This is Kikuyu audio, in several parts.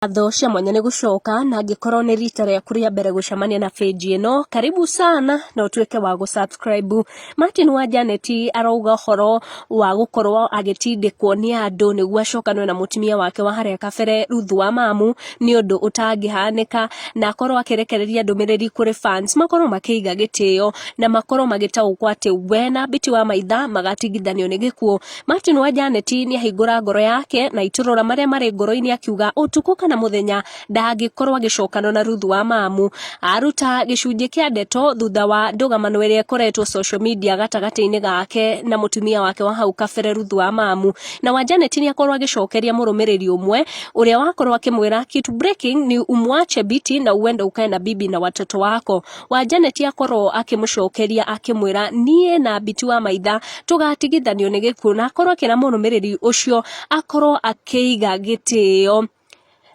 Ngatho cia mwanya nĩ gũcoka na angĩkorwo nĩ rita rĩaku rĩa mbere gũcemania na page ĩno, karibu sana na ũtuĩke wa gũ subscribe. Martin wa Janet arauga ũhoro wa gũkorwo agĩtindĩkwo nĩ andũ nĩguo acokanwe na mũtumia wake wa harĩa kabere Ruth wa Mamu nĩ ũndũ ũtangĩhanĩka, na akorwo akĩrekereria ndũmĩrĩri kũrĩ fans makorwo makĩiga gĩtĩo na makorwo magĩtaũkwo atĩ we na Biti wa Maitha magatigithanio nĩ gĩkuũ. Martin wa Janet nĩ ahingũra ngoro yake na aitũrũra marĩa marĩ ngoro-inĩ akiuga ũtukũ kana mũthenya ndangĩkorwo agĩcokana na Ruth wa Mamu. Aruta gĩcunjĩ kĩa ndeto thutha wa ndũgamano ĩrĩa ĩkoretwo social media gatagatĩ-inĩ gake na mũtumia wake wa hau kabere Ruth wa Mamu. Na wa Janet nĩ akorwo agĩcokeria mũrũmĩrĩri ũmwe ũrĩa wakorwo akĩmwĩra kitu breaking ni umwache Biti na uende ukae na bibi na watoto wako. Wa Janet akorwo akĩmũcokeria akĩmwĩra niĩ na Biti wa Maitha tũgatigithanio nĩ gĩkuũ, na akorwo akĩra mũrũmĩrĩri ũcio akorwo akĩiga gĩtĩo.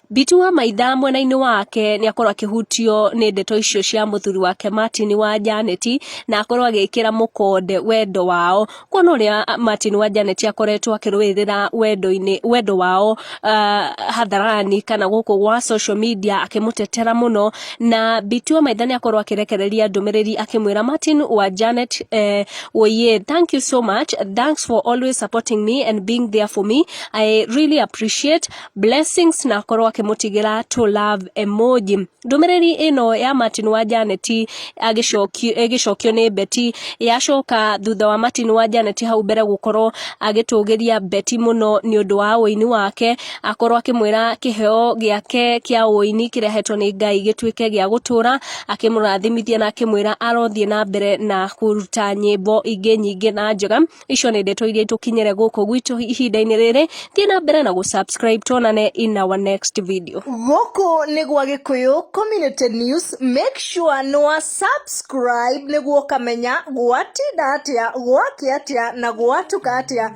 Biti wa Maitha mwena-inĩ wake nĩ akorwo akĩhutio nĩ ndeto icio cia mũthuri wake Martin wa Janet, na akorwo agĩkĩra mũkonde wendo wao, kuona ũrĩa Martin wa Janet akoretwo akĩrũĩrĩra wendo-inĩ wendo wao hadharani kana gũkũ gwa social media akĩmũtetera mũno. Na Biti wa Maitha nĩ akorwo akĩrekereria ndũmĩrĩri akĩmwĩra Martin wa Janet, "Oye, thank you so much. Thanks for always supporting me and being there for me. I really appreciate. Blessings," na akorwo akĩmũtigĩra to love emoji. Ndũmĩrĩri ĩno ya Martin wa Janet ĩgĩcokio nĩ Betty yacoka thutha wa Martin wa Janet hau mbere gũkorwo agĩtũgĩria Betty mũno nĩ ũndũ wa ũini wake, akorwo akĩmwĩra kĩheo gĩake kĩa ũini kĩrĩa ahetwo nĩ Ngai gĩtuĩke gĩa gũtũra, akĩmũrathimithia na akĩmwĩra arothiĩ na mbere na kũruta nyĩmbo ingĩ nyingĩ na njega. Icio nĩ ndeto iria itũkinyĩre gũkũ gwitũ ihinda-inĩ rĩrĩ. Thiĩ na mbere na gũ subscribe, tuonane in our next video. Gũkũ nĩ gwa Gĩkũyũ Community News. Make sure nĩ wa subscribe nĩguo ũkamenya gwatinda atĩa, gwakĩa atĩa na gwatuka atĩa.